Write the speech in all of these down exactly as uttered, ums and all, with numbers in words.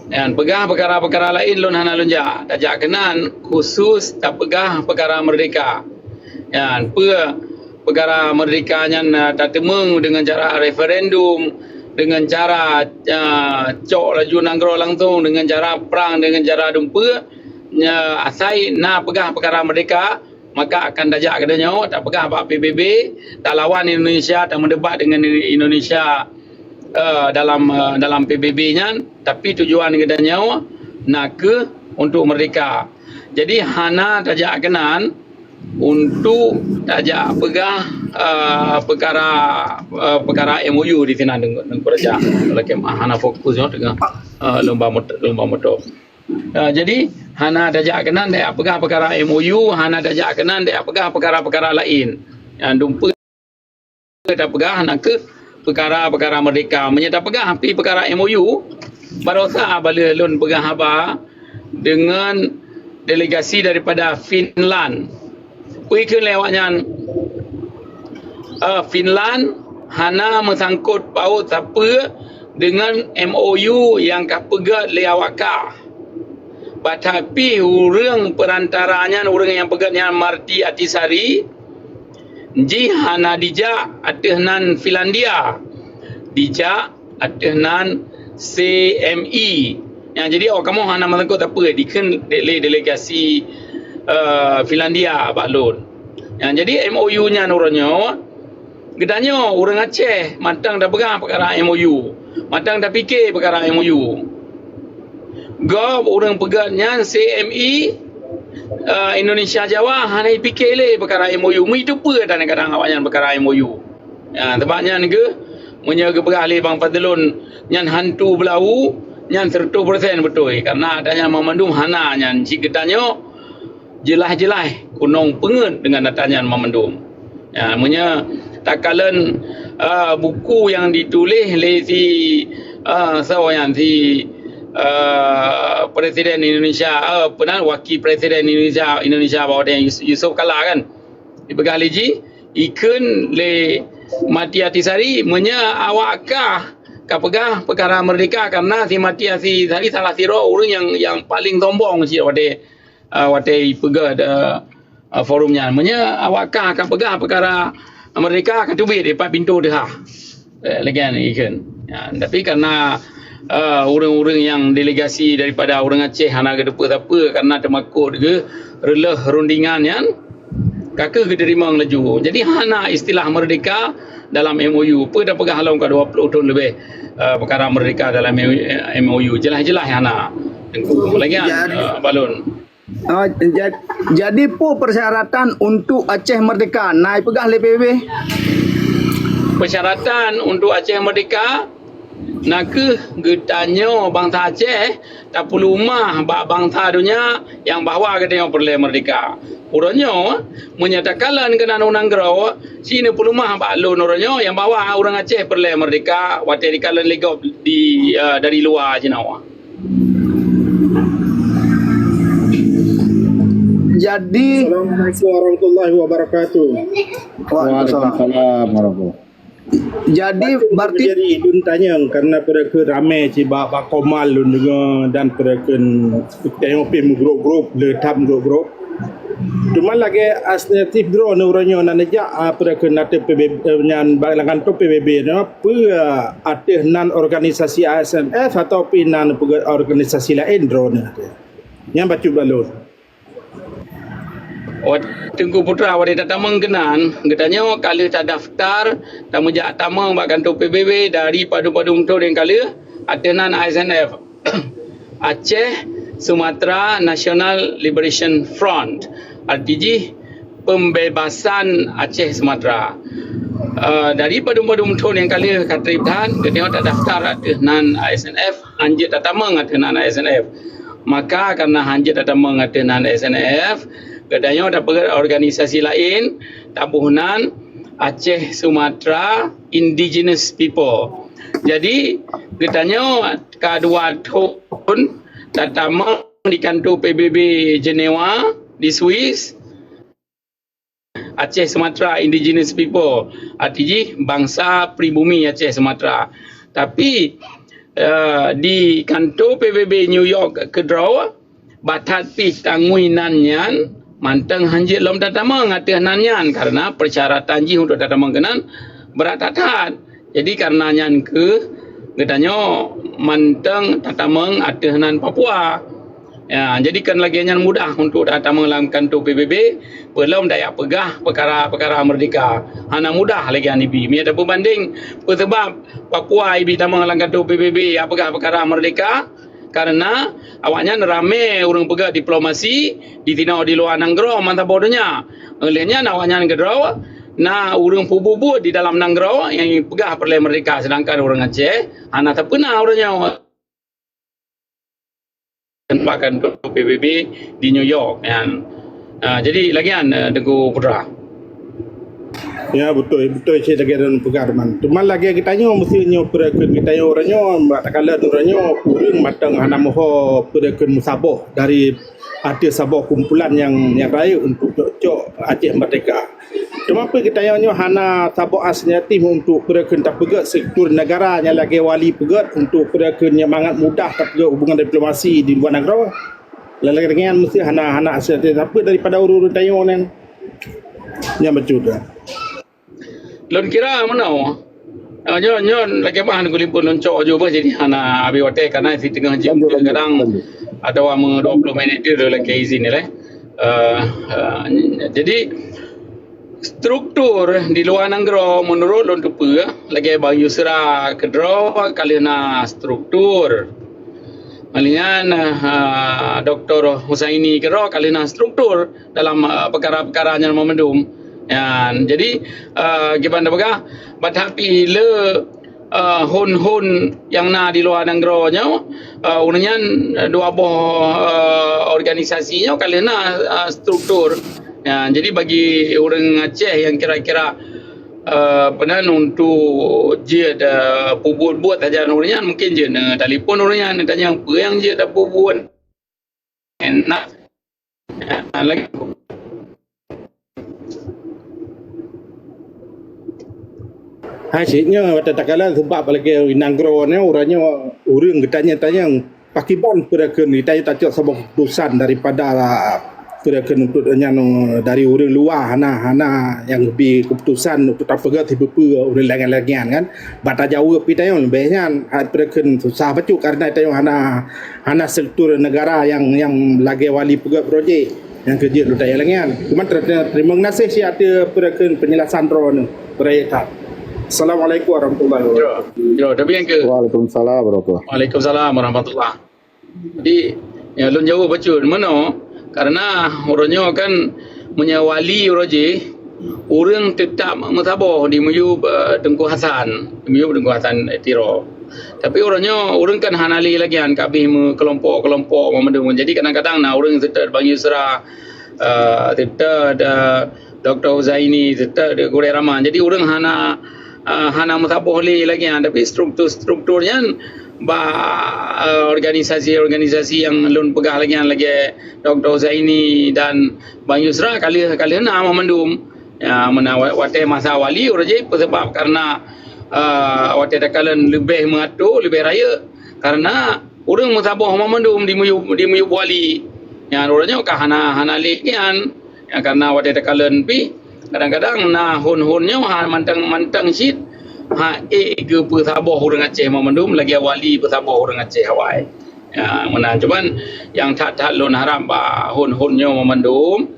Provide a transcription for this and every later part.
Nyan, peugah peukara-peukara laén lôn hana lôn jak. Tajak keunan khusus tapeugah peukara meurdehka. Nyan, peue peukara meurdehka nyan, eh, tateumeung deungon cara referendum, deungon cara, eh, cok laju nanggroe langsong, deungon cara prang, deungon cara dumpeue, nya, asai na peugah peukara meurdehka, maka akan tajak keudeh nyoe, tapeugah bak P B B, talawan Indonesia, tameudebat deungon Indonesia, eh, dalam, eh, dalam P B B nyan, tapi tujuan geutanyoe na kheueh untuk meurdehka. Jadi hana tajak keunan untuk tajak peugah, eh, peukara, eh, peukara M O U di sinan, Teungku, Teungku Raja. Lagèe hana fokus nyoe teungoh, eh, lomba mot-, lomba moto. Eh, jadi hana tajak keunan tajak peugah peukara M O U, hana tajak keunan tajak peugah peukara-peukara laén. Nyan dumpeue tapeugah na kheueh peukara-peukara meurdehka. Meunyoe tapeugah pih peukara M O U, baroesa bah lheueh lôn peugah haba deungon delegasi daripada Finland. Peue kheun lé awaknyan, eh, Finland hana meusangkot paut sapeue deungon M O U nyang ka peugöt lé awak kah. Bah that pih ureuëng peurantara nyan, ureuëng nyang peugöt nyan Martti Ahtisaari, jih hana dijak ateueh nan Finlandia, dijak ateueh nan C M E. Nyang jadi awak kamoe hana meusangkot sapeue dikheun lé delegasi, eh, Finlandia bak lôn. Nyang jadi M O U nyan uroe nyoe, geutanyoe ureuëng Aceh mantong tapeugah peukara M O U, mantong tapike peukara M O U. Gob ureuëng peugöt nyan C M E, eh, Indonesia Jawa hana jipike lé peukara M O U. Meuteupeue kadang-kadang awaknyan peukara M O U. Ya, sebab nyan geuh, meunyoe geupeugah lé Bang Fadlon nyan hantu beulawu, nyan seratus persen beutôi. Karena ata nyan mamandum hana nyan cit geutanyoe jeulaih-jeulaih kunong peungeuet deungon ata nyan mamandum. Ya, meunyoe takalon, eh, buku nyang dituléh lé si, eh, soe nyan, si, eh, Presiden Indonesia, eh, peue nan, Wakil Presiden Indonesia, Indonesia bak watèe nyan, Yus-, Yusuf Kalla kan. Dipeugah lé jih, ikheun lé Martti Ahtisaari, meunyoe awak kah ka peugah peukara meurdehka, karena si Martti Ahtisaari salah sidroe ureuëng nyang, nyang paleng sombong cit watèe, eh, watèe ipeugah, eh, eh, forum nyan. Meunyoe awak kah ka peugah peukara meurdehka, ka teubiet dipat pintoe teuhah. Eh, lagèe nyan ikheun. Ya, tapi karena, eh, ureuëng-ureuëng nyang delegasi daripada ureuëng Aceh hana geuteupeue sapeue karena teumakot geuh reuloh rundingan nyan, ka kheueh geuteurimong laju. Jadi hana istilah meurdehka dalam M O U. Peue tapeugah lom ka dua puluh thon leubeh, eh, peukara meurdehka dalam M O U. Jeulaih-jeulaih hana. Teungku, lagèe nyan, eh, Balon. Ah, ja-, jadi peue persyaratan untuk Aceh meurdehka? Na ipeugah lé P B B? Persyaratan untuk Aceh meurdehka na kheueh geutanyoe bansa Aceh tapeuleumah bak bansa donya nyang bahwa geutanyoe peureulèe meurdehka. Uroe nyoe, meunyoe takalon keunan u nanggroe, si neupeuleumah bak lôn uroe nyoe nyang bahwa ureuëng Aceh peureulèe meurdehka watèe dikalon lé gob di, eh, dari luwa jinoe. Jadi, Assalamualaikum warahmatullahi wabarakatuh. Waalaikumsalam. Waalaikumsalam warahmatullahi. Jadi, berarti jadi idun tanyong karena peue kheun ramè cit bak, bak komal lôn deungoe dan peue kheun tanyong pih meugrup-grup, le that meugrup-grup. Teuma lagèe alternatif droeneuh uroe nyoe na neujak, ah, peue kheun ateueh P B B, eh, nyan bak lam kantô P B B nyoe, peue ateueh nan organisasi A S N F atau pih nan peugöt organisasi laén droeneuh? Nyan bacut bak lôn. Wat-, Teungku Putra, watèe tatamong keunan, geutanyoe ka lheueh tadaftar, tameujak tamong bak kantô P B B dari padum-padum thon nyang ka lheueh, ateueh nan A S N F. Aceh Sumatra National Liberation Front, arti jih Pembebasan Aceh Sumatra. Eh, dari padum-padum thon nyang ka lheueh ka trép that, geutanyoe tadaftar ateueh nan A S N F, hanjeuet tatamong ateueh nan A S N F. Maka, karena hanjeuet tatamong ateueh nan A S N F, geutanyoe tapeugöt organisasi laén, taboh nan Aceh Sumatra Indigenous People. Jadi, geutanyoe ka dua thon tatamong di kantô P B B Jenewa di Swiss, Aceh Sumatra Indigenous People, arti jih bansa pribumi Aceh Sumatra. Tapi, eh, di kantô P B B New York keudroe, bak that pih tanggui nan nyan, mantong hanjeuet lom tatamong ateueh nan nyan, karena persyaratan jih untuk tatamong keunan brat that-that. Jadi, karena nyan keuh geutanyoe mantong tatamong ateueh nan Papua. Ya, jadi kan lagée nyan mudah untuk tatamong lam kantô P B B, peulom daya peugah peukara-peukara merdeka. Hana mudah lagée nyan ibi. Mia tapeubandeng, peue sabab Papua ibi tamong lam kantô P B B ya peugah peukara merdeka? Karena awaknyan ramé ureuëng peugah diplomasi di tinoe di luwa nanggroe mantong boh donya. Oleh nyan awaknyan keudroe na ureuëng peubuet-buet di dalam nanggroe nyang peugah peureulée merdeka, sedangkan ureuëng Aceh hana tapeuna ureuëng nyoe. Bahkan P B B di New York nyan. Ah, jadi lagée nyan, eh, Teungku Putra. Ya, beutôi, beutôi cit lagée droen peugah teuma. Teuma lagée geutanyoe meusti nyoe peureukeun geutanyoe uroe nyoe, bak takalon uroe nyoe ureuëng mantong hana meuho peureukeun meusaboh dari ateueh saboh kumpulan nyang, nyang rayeuk untuk cok-cok Aceh merdeka. Teuma peue geutanyoe nyoe hana saboh inisiatif untuk peureukeun tapeugét struktur negara nyang lagée wali peugét untuk peureukeun nyang mangat mudah tapeugét hubungan diplomasi di luwa nanggroe? Lagée nyan meusti hana, hana inisiatif sapeue daripada ureuëng-ureuëng tanyoe nyan. Nyan bacut. Lôn kira meunoe. Ah, nyoe, nyoe lagée bah gulipun lôn cok ju bah, jadi hana habéh watée karena si teungoh jeuem kadang atawa meu dua puluh menit tu lagée izin ni leh. Eh, eh, jadi struktur di luwa nanggroe menurut lôn teupeue lagée Bang Yusra keudroe ka lheueh na struktur. Malian, eh, Doktor Husaini keudroe ka lheueh na struktur dalam, eh, peukara-peukara nyan mandum. Nyan, jadi, eh, kiban tapeugah, bak that pih le, eh, hon-hon nyang na di luwa nanggroe nyoe, eh, ureuëng nyan, eh, dua boh, eh, organisasi nyoe ka lheueh na, eh, struktur. Nyan, jadi bagi ureuëng Aceh nyang kira-kira, eh, peunan untuk jeuet, eh, peubuet-buet sajan ureuëng nyan, mungkin jeuet, eh, telepon ureuëng nyan, tanyong peue nyang jeuet tapeubuet. Enak. Lagi. Hai, cit nyoe, watée takalon sebab lagée nanggroe nyoe, uroe nyoe ureuëng geutanyong-tanyong, pakriban peureukeun geutanyoe tacok saboh keuputusan daripada peureukeun untuk nyan, dari ureuëng luwa hana, hana nyang bi keuputusan untuk tapeugét sipeue-peue ureuëng lagée-lagée nyan kan. Bak tajaweueb pih tanyoe leubeh nyan, hai peureukeun susah bacut karena tanyoe hana, hana struktur negara nyang, nyang lagée wali peugét projek nyang keujeuet lutai lagée nyan. Cuman ter-, ter-, terima kasih siat ateueh peureukeun penjelasan droeneuh. Beuraya that. Assalamualaikum warahmatullahi wabarakatuh. Yo, tapi yang ke Waalaikumsalam warahmatullahi. Waalaikumsalam warahmatullahi. Jadi, ya, lôn jaweueb bacut. Meunoe, karena uroe nyoe kan meunyoe wali uroe jih, ureuëng teutap meusaboh di miyueb, eh, Teungku Hasan, di miyueb Teungku Hasan Tiro. Tapi uroe nyoe ureuëng kan hana lé lagée nyan, ka abéh meukelompok-kelompok mandum. Jadi kadang-kadang na ureuëng seutôt Bang Yusra, eh, seutôt, eh, Doktor Huzaini, seutôt Gurée Rama. Jadi ureuëng hana, eh, hana meusaboh lé lagée nyan, tapi struktur-struktur nyan bak, eh, organisasi-organisasi nyang lôn peugah lagée nyan, lagée Doktor Huzaini dan Bang Yusra ka lheueh, ka lheueh na mandum. Ya, meunan wa-, watée masa wali uroe jih peusabab karena, eh, watée takalon leubeh meuato, leubeh rayeuk karena ureuëng meusaboh mandum di miyueb, di miyueb wali. Nyan uroe nyoe ka hana, hana lé nyan. Ya, karena watée takalon pih kadang-kadang na hon-hon nyoe ha mantong-mantong cit ha ék geupeusaboh ureuëng Aceh mandum lagée wali peusaboh ureuëng Aceh awai. Ya, meunan. Cuman nyang that-that lôn harab bak hon-hon nyoe mandum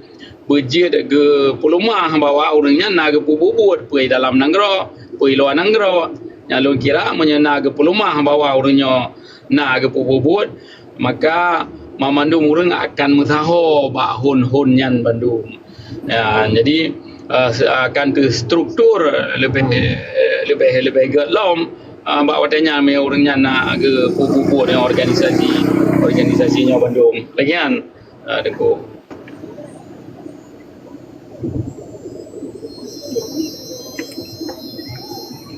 beujeuet geupeulumah bahwa ureuëng nyan na geupeubuet-buet, peue dalam nanggroe, peue luwa nanggroe. Nyang lôn kira meunyoe na geupeulumah bahwa ureuëng nyoe na geupeubuet-buet, maka mamandum ureuëng akan meusaho bak hon-hon nyan bandum. Ya, jadi, eh, se-, akan teustruktur leubeh, leubeh, leubeh gét lom, eh, bak watée nyan meunyoe ureuëng nyan na geupeubuet-buet ngon organisasi, organisasi nyoe bandum. Lagée nyan. Ah, Teungku.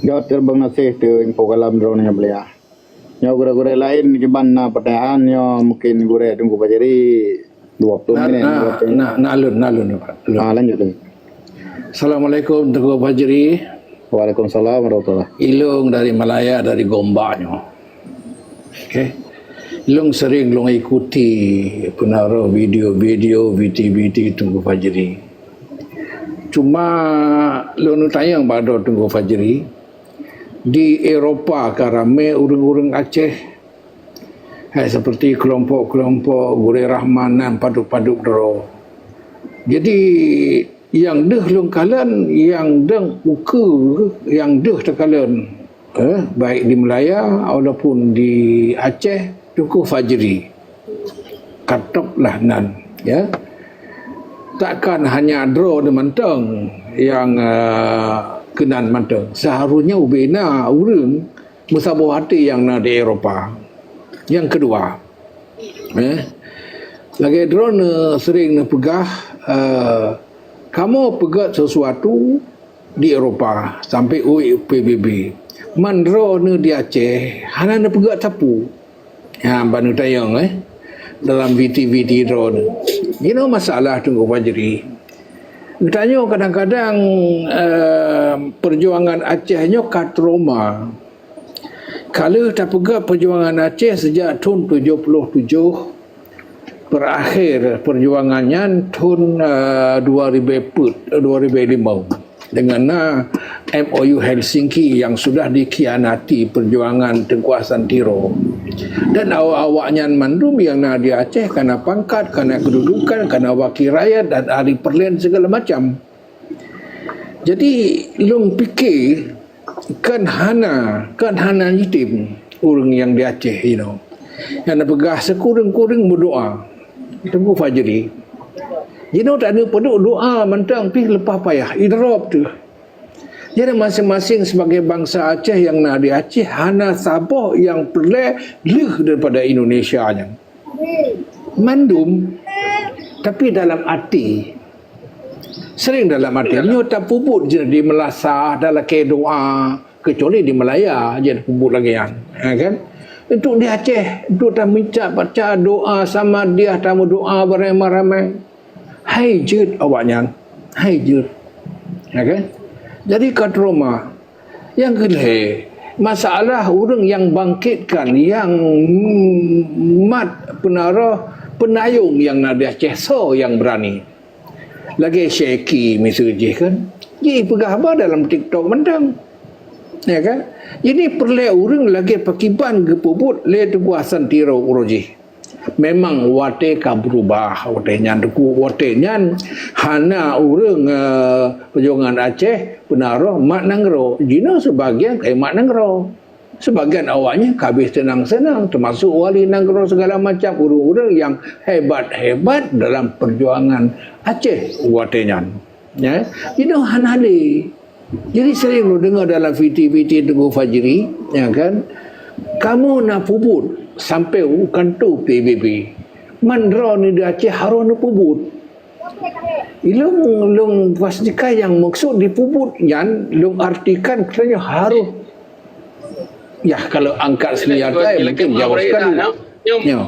Jaweueb teuma geunaséh teuh info kalam droeneuh nyang mulia. Nyoe gurée-gurée laén kiban na peutanyaan nyoe mungkin gurée Teungku Fajri dua puluh menit. Na, na, na lôn, na lôn, Pak. Lôn. Ah, lanjut, lanjut. Assalamualaikum Teungku Fajri. Waalaikumsalam warahmatullah. Ilong dari Malaya, dari Gombak nyoe. Okey. Lôn sering lôn ikuti penaruh video-video, viti-viti Teungku Fajri. Cuma lôn tanyong bak droe Teungku Fajri, di Eropa ka ramé ureuëng-ureuëng Aceh. Hai seperti kelompok-kelompok Gurée Rahman nan padub-padub droe. Jadi nyang deuh lôn kalon, nyang deuh ukeue, nyang deuh takalon, eh, baik di Malaya ataupun di Aceh, Teungku Fajri. Katôb lah nan, ya. Takkan hanya droe mantong nyang, eh, keunan mantong. Seharusnya ubena ureuëng meusaboh até nyang na di Eropa. Nyang keudua, eh, lagée droeneuh sering neupeugah, eh, kamoe peugét sesuatu di Eropa sampai u P B B. Man droeneuh di Aceh hana neupeugét sapeue. Ha, ban neutanyong, eh, dalam viti-viti droeneuh. Jinoe masalah Teungku Fajri. Geutanyoe kadang-kadang, eh, perjuangan Aceh nyoe ka trauma. Ka lheueh tapeugah perjuangan Aceh sejak thon tujoh ploh tujoh, berakhir perjuangan nyan thon, eh, dua ribu peuet, dua ribu lima dengan na M O U Helsinki yang sudah dikhianati perjuangan Teungku Hasan Tiro. Dan awak-awak nyan mandum yang na di Aceh kana pangkat, kana kedudukan, kana wakil rakyat dan ahli perlen segala macam. Jadi, lôn pike kan hana, kan hana jitem ureuëng nyang di Aceh, you know. Nyang neupeugah sikureueng-kureueng meudoa. Teungku Fajri. Jinoe taneuk peuduek doa mantong pih leupah payah, idrop teuh. Jadi masing-masing sebagai bansa Aceh nyang na di Aceh hana saboh nyang peureulée lheueh daripada Indonesia nyan. Mandum, tapi dalam até. Sering dalam até. Nyoe tapeubuet je di Meulasa, dah lakée doa, kecuali di Meulaya je tapeubuet lagée nyan. Ha, kan? Untuk di Aceh, untuk tameucak baca doa sama dia tameudoa beramai-ramai. Hai jeuet awak nyan. Hai jeuet. Ya, kan? Jadi ka trauma. Nyang keulhée, masalah ureuëng nyang bangkitkan, nyang mat penaroh peunayong nyang na di Aceh, soe nyang beurani. Lagée Syeki miseue jih kan, jipeugah haba dalam TikTok mantong. Ya kan? Jadi peureulée ureuëng lagée pakriban geupeubuet lé Teungku Hasan Tiro uroe jih. Memang watée ka beurubah, watée nyan Teungku, watée nyan hana ureuëng, eh, peujuangan Aceh peunaroh mat nanggroe. Jinoe seubagian ka mat nanggroe. Seubagian awaknyan ka habéh seunang-seunang, teumasok wali nanggroe segala macam ureuëng-ureuëng nyang hebat-hebat dalam peujuangan Aceh watée nyan. Ya, jinoe hana lé. Jadi sering lôn deungoe dalam viti-viti Teungku Fajri, ya kan, kamoe na peubuet sampoe u kantô P B B. Man droeneuh di Aceh harôh neupeubuet. Ilôn, lôn pastikan nyang maksud dipeubuet nyan, lôn artikan katanya harôh. Ya, kalau angkat senjata, ya, mungkin jauh sekali. Ya.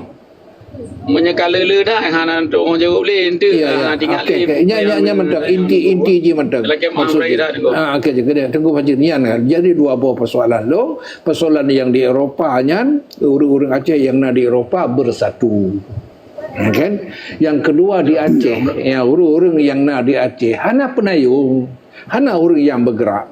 Meunyoe ka le-le dah, hana tuoh jaweueb lé, enteuk, ya, ya, ah, tinggai. Okey, lé, okey. Nya, nya, nya mantong. Inti, inti jih mantong. Lagèe maksud jih. Ah, okey, okey, Teungku Fajri, nyan kan. Jadi dua boh persoalan lo. Persoalan yang di Eropa nyan, ureueng-ureueng Aceh yang na di Eropa bersatu. Ya kan? Yang kedua di Aceh, ya, ureueng-ureueng yang na di Aceh hana peunayong, hana ureueng yang bergerak.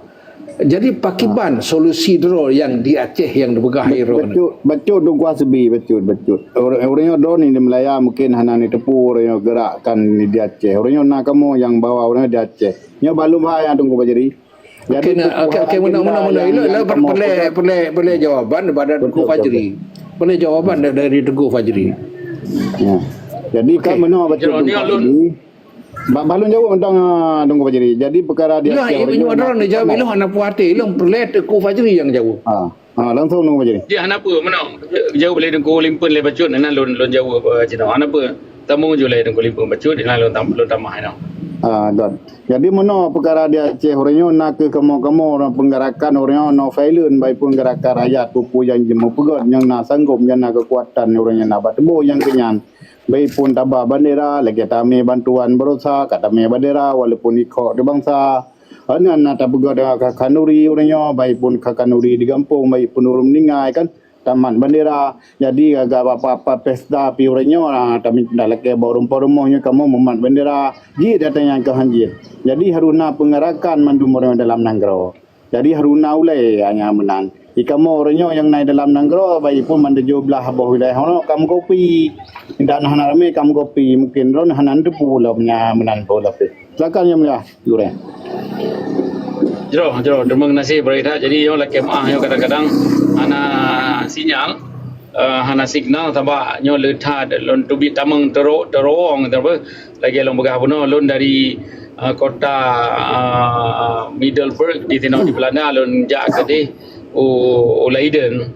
Jadi, pakiban solusi droe nyang di Aceh nyang dipeugah Iro nyoe? Bacut, bacut Teungku Hasbi, bacut, bacut. Ureueng, ureueng nyoe droeneuh di Malaya mungkin hana neuteupeue ureueng nyoe geurakkan di Aceh. Ureueng nyoe na kamoe nyang bawa ureueng nyoe di Aceh. Nyoe balum hai Teungku Fajri. Jadi, okey, okey, meunan, meunan, meunan. Ilo, ilo peureulèe, peureulèe, peureulèe jawaban daripada Teungku Fajri. Peureulèe jawaban da-, dari Teungku Fajri. Ya. Jadi, kan meunoe bacut Teungku Fajri. Ba-, balum jaweueb tentang, ah, Teungku Fajri. Jadi, peukara di Aceh, ilo, ilo hana puas até, ilo peureulèe Teungku Fajri nyang jaweueb. Ah, ah, langsung Teungku Fajri. Dia hana peue, meunoe. Jaweueb lé Teungku Limpeuen lé bacut, na lôn, lôn jaweueb, eh, cit nyoe. Hana peue. Tamong ju lé Teungku Limpeuen bacut, na lôn tam-, lôn tamah inoe. Ah, got. Jadi, meunoe peukara di Aceh, ureueng nyoe na kheueh kamoe-kamoe ureueng peunggarakan, ureueng nyoe non violent, baik pun garakan rakyat, peue-peue nyang jimeupeugöt, nyang na sanggop, nyang na keukuatan, ureueng nyoe na bak tuboh nyang keunyan. Baik pun tabah bandera, lagèe tamè bantuan baroesa, ka tamè bandera, walaupun ikok di bansa. Hana na tapeugah dengan kha-, khanuri ureueng nyoe, baik pun kha-, khanuri di gampông, baik pun ureueng meuninggai kan. tamat bendera. Jadi, gaga apa-apa pesta pi uroe nyoe, ah, tamita lakée bak rumoh-rumoh nyoe kamoe mumat bendera. Jih datang nyang keu hanjeuet. Jadi, harus na pengarakan mandum ureuëng dalam nanggroe. Jadi, harus na ulée, hanya meunan. Di kamoe uroe nyoe nyang na dalam nanggroe, baik pun mandum tujoh blaih boh wilayah nyoe kamoe kopi. Dan hana ramé kamoe kopi. Mungkin droen hana teupeu lom nya meunan boh lapeh. Silakan, Yang Mulia. Jureh. Jroh, jroh. Terima kasih, Pak Ida. Jadi, yo, lakée meuah, yo, kadang-kadang hana sinyal, eh, hana signal, sabab nyoe le that lôn teubiet tamong tero-, terowong, gitu apa. Lagée lôn peugah bunoe, lôn dari, eh, kota, eh, Middelburg di sinoe di Belanda, lôn jak keudeh u, u Leiden.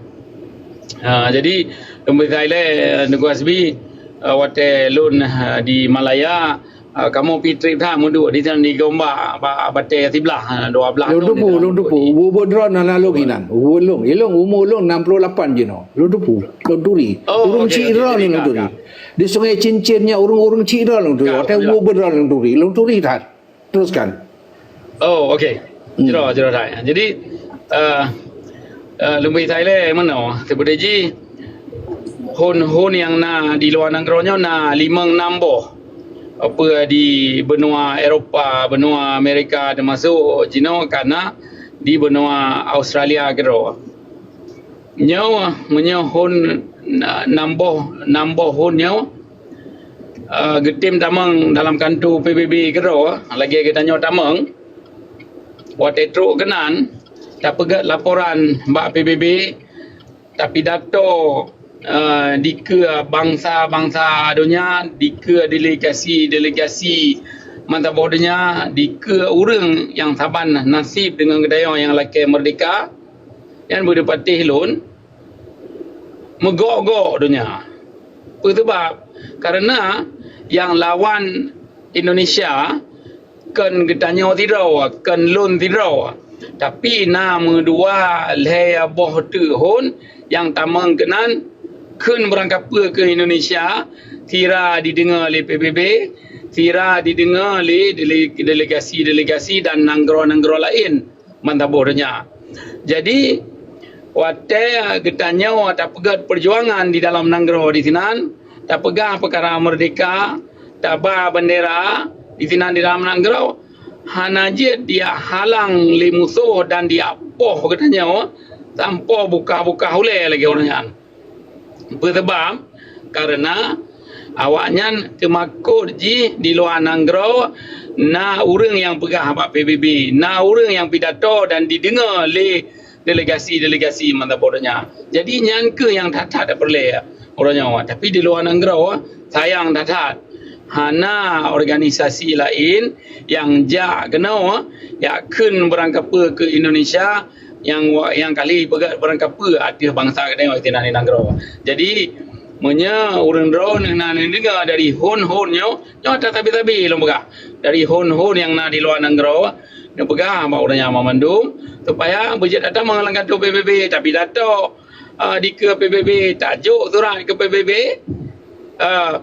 Ah, jadi, lôn beutai lé, eh, Teungku Hasbi, eh, watée lôn, eh, di Malaya, Ah, kamoe pi trip that meuduek di sana di gombak ba-, batée siblah, ah, dua blaih Lôn thon di tupu, sana lôn meuduek tupu. di Ubeut droen na lalu inan. Ubeut lôn. Ilôn, umu lôn enam puluh lapan jinoe. Lôn tupu. Lôn turi. Oh, Ureuëng okey, Cik okey. Droen Jadi, lôn ka, turi. ka. Di Sungai Cincin nyan ureuëng-ureuëng Cik Droen lôn turi. Ka, Watée alhamdulillah. Ubeut droen lôn turi. Lôn turi that. Teruskan. Oh, okey. Hmm. Jroh, jroh that. Jadi, eh, eh, lôn beutai lé meunoe. Seperti ji, hon-hon nyang na di luwa nanggroe nyoe na limong nam boh. Apa di benua Eropa, benua Amerika, termasuk jinoe ka na di benua Australia keudroe. Nyoe, meunyoe hon na-, nam boh, nam boh hon nyoe, eh, geutem tamong dalam kanto P B B keudroe, lagée geutanyoe tamong, watée trok keunan, tapeugét laporan bak P B B, tapidato, eh, dikeue bansa-bansa donya, dikeue delegasi-delegasi meusaboh donya, dikeue ureuëng nyang saban naseb deungon geutanyoe nyang lakée meurdehka, nyan beudeupatéh lôn, meugok-gok donya. Peue sabab? Kareuna nyang lawan Indonesia kon geutanyoe sidroe, kon lôn sidroe. Tapi na meudua lhée boh teuk hon nyang tamong keunan kheun beurangkapeue keu Indonesia, sira dideungoe lé P B B, sira dideungoe lé dele-, delegasi-delegasi dan nanggroe-nanggroe laén meusaboh donya. Jadi, watée geutanyoe tapeugét peujuangan di dalam nanggroe di sinan, tapeugah peukara meurdehka, taba bendera di sinan di dalam nanggroe, hana jeuet dihalang lé musoh dan diapoh geutanyoe sampoe bukah-bukah ulée lagée ureuëng nyan. Peue sabab? Kareuna awaknyan teumakot jih di luwa nanggroe na ureuëng nyang peugah bak P B B, na ureuëng nyang pidato dan dideungoe lé delegasi-delegasi meusaboh donya. Jadi, nyan kheueh nyang that-that tapeureulée uroe nyoe. Tapi di luwa nanggroe, sayang that-that, hana organisasi laén nyang jak keunoe, jak kheun beurangkapeue keu Indonesia, nyang wa-, nyang kali peugah beurangkapeue ateueh bansa geutanyoe di nanggroe. Jadi, meunyoe ureuëng droeneuh na neudeungoe dari hon-hon nyoe, nyoe that sabe-sabe lôn peugah. Dari hon-hon nyang na di luwa nanggroe, neupeugah bak ureuëng nyan banmandum, supaya beujeuet that tamong lam kanto P B B, tapidato, eh, dikeue P B B, tajok surat keu P B B, eh,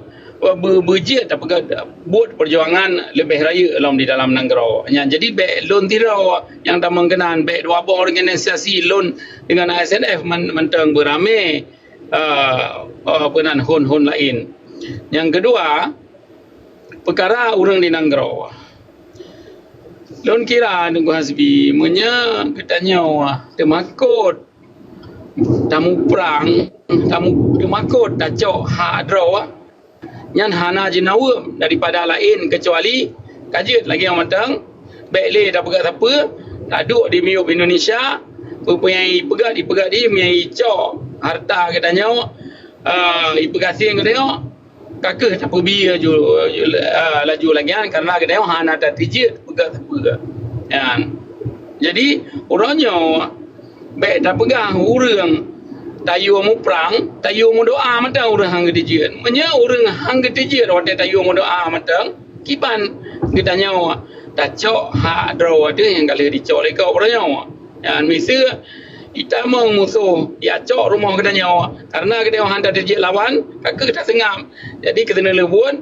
be-, beujeuet tapeugah buet peujuangan leubeh rayeuk lom di dalam nanggroe. Nyan jadi bék lôn sidroe nyang tamong keunan, bék dua boh organisasi lôn deungon A S N F man-, mantong beuramé, eh, eh, peunan hon-hon laén. Nyang keudua, peukara ureuëng di nanggroe. Lôn kira, Teungku Hasbi, meunyoe geutanyoe teumakot tamuprang, tamu-, teumakot tacok hak droe, nyan hana jinaweueb daripada laén keucuali ka jeuet lagée nyang mantong, bék lé tapeugah sapeue, taduek di miyueb Indonesia, peue-peue nyang ipeugah, ipeugah di, meunyo icok hareuta geutanyoe, eh, ipeugasien geutanyoe, ka kheueh tapeubie laju, eh, laju lagée nyan, kareuna geutanyoe hana tateujeuet peugah sapeue. Nyan. Jadi, uroe nyoe, bék tapeugah ureuëng tayue muprang, tayue meudoá mantong ureuëng han geuteujeuet. Meunyoe ureuëng han geuteujeuet watée tayue meudoá mantong, kiban geutanyoe tacok hak droe teuh nyang ka lheueh jicok lé gob uroe nyoe. Nyan miseue itamong musoh jicok rumoh geutanyoe, kareuna geutanyoe han tateujeuet lawan, ka kheueh taseungab. Jadi keuteuneuleubon,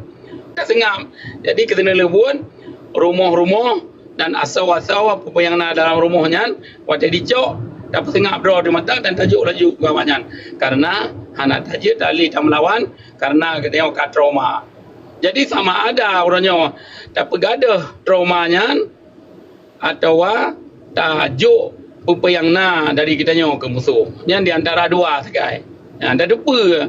taseungab. Jadi keuteuneuleubon, rumoh-rumoh dan asoe-asoe peue-peue nyang na dalam rumoh nyan, watée jicok, tapeuseungab droe di mata dan tajok laju keu awaknyan. Karena hana tajeuet talé tameulawan, karena geutanyoe ka trauma. Jadi sama ada uroe nyoe tapeugadôh trauma nyan, atawa tajok peue-peue nyang na dari geutanyoe keu musoh. Nyan di antara dua sagai. Nyan tateupeue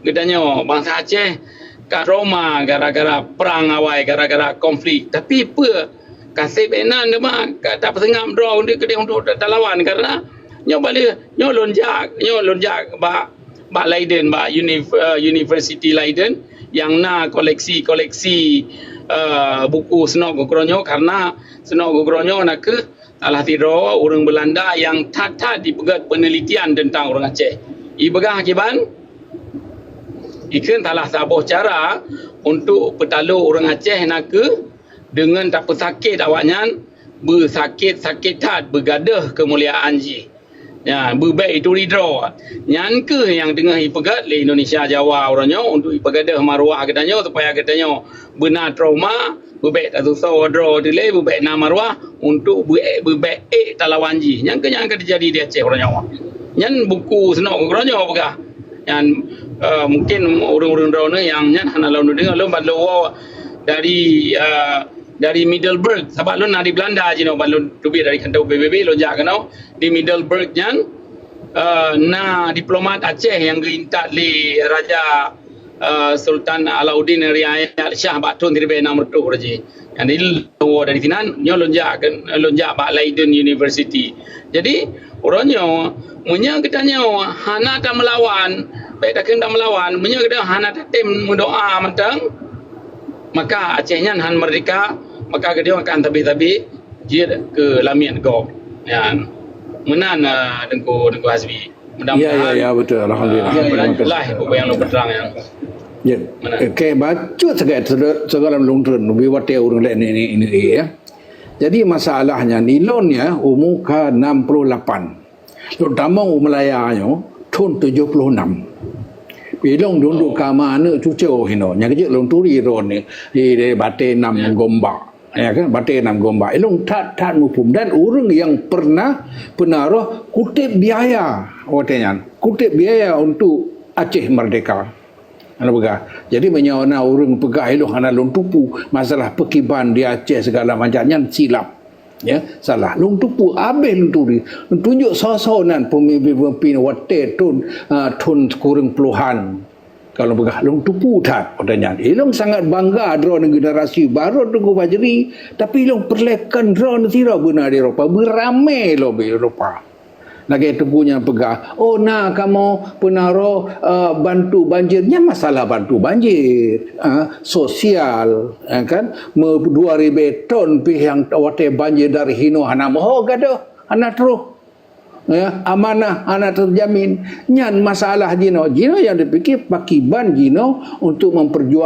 geutanyoe bansa Aceh ka trauma gara-gara prang awai, gara-gara konflik. Tapi peue ka seb inan teuma ka tapeuseungab droe untuk keudeh untuk talawan, karena nyoe balik nyoe lôn jak, nyoe lôn jak bak bak Leiden, bak unif, uh, University Leiden yang na koleksi-koleksi uh, buku Snouck Hurgronje, karena Snouck Hurgronje na kheueh salah sidroe ureuëng Beulanda nyang that-that jipeugét peunelitian teuntang ureuëng Aceh. Ipeugah kiban, ikheun salah saboh cara untuk peutalo ureuëng Aceh na kheueh deungon tapeusakét awaknyan, beusakét-sakét that beugadôh keumuliaan jih. Ya, beubek ituri droe. Nyan kheueh nyang teungoh ipeugét lé Indonesia Jawa uroe nyoe untuk ipeugadôh maruah geutanyoe supaya geutanyoe beuna trauma, beubek tasusoe droe dilée, beubek na maruah untuk beubek ék talawan jih. Nyan kheueh nyang ka teujadi di Aceh uroe nyoe. Nyan buku Snouck Hurgronje peugah. Nyan uh, mungkin ureuëng-ureuëng droeneueh nyang nyan hana lom deungoe lom ban lôn dari uh, dari Middelburg, sabab lôn na di Beulanda jinoe ban lôn teubiet dari kantô P B B lôn jak keunoe di Middelburg nyan uh, na diplomat Aceh nyang geuintat lé Raja uh, Sultan Alauddin Riayat Shah bak thon siribée nam reutôh raja. Jadi lôn dari sinan nyoe lôn jak lôn jak bak Leiden University. Jadi uroe nyoe meunyoe geutanyoe hana tameulawan, bék takheun tameulawan, meunyoe geutanyoe hana tatem meudoa mantong, maka Aceh nyan han merdeka, maka geutanyoe akan tabi-tabi jeuet keu lamiet gob. Nyan meunan uh, Teungku Teungku Hasbi. Mudah-mudahan ya, ya, ya, betul. Alhamdulillah. Uh, jelas peue nyang lôn peutrang nyan. Ya. Okey, bacut sagai segala lôn treun lebih watée ureuëng lain ini ini ya. Jadi masalahnya nilon ya umur ka enam puluh lapan. Lôn tamong u Malaya nyoe thon tujuh puluh enam. Ilong dunduk kama aneuk cucu hino. Nyang kejek lôn turi ron ni di batée enam gombak. Ya kan, batée enam gombak. Ilong that-that muphom dan ureuëng yang pernah penaroh kutip biaya watée nyan. Kutip biaya untuk Aceh merdeka. Hana peugah. Jadi meunyoe na ureuëng peugah ilong hana lôn tupu masalah peukiban di Aceh segala macam nyan silap. Ya, salah. Lôn tupu habéh lôn turi. Lôn tunjuk soe-soe nan pemimpin-pemimpin watée thon uh, thon kureueng puluhan. Kalau peugah lôn tupu that watée nyan. Ilong sangat bangga droe ngon generasi baru Teungku Fajri, tapi ilong peureulée kon droe sira beuna di Eropa, beuramé lom di Eropa. Lagée Teungku nyang peugah, oh na kamoe penaroh uh, bantu banjir. Nyan masalah bantu banjir, uh, sosial, ya kan? Me dua ribée ton pih nyang watée banjir dari hino hana meuho gadôh, hana troh. Ya, amanah hana terjamin. Nyan masalah jinoe. Jinoe yang dipikir pakiban jinoe untuk memperjuang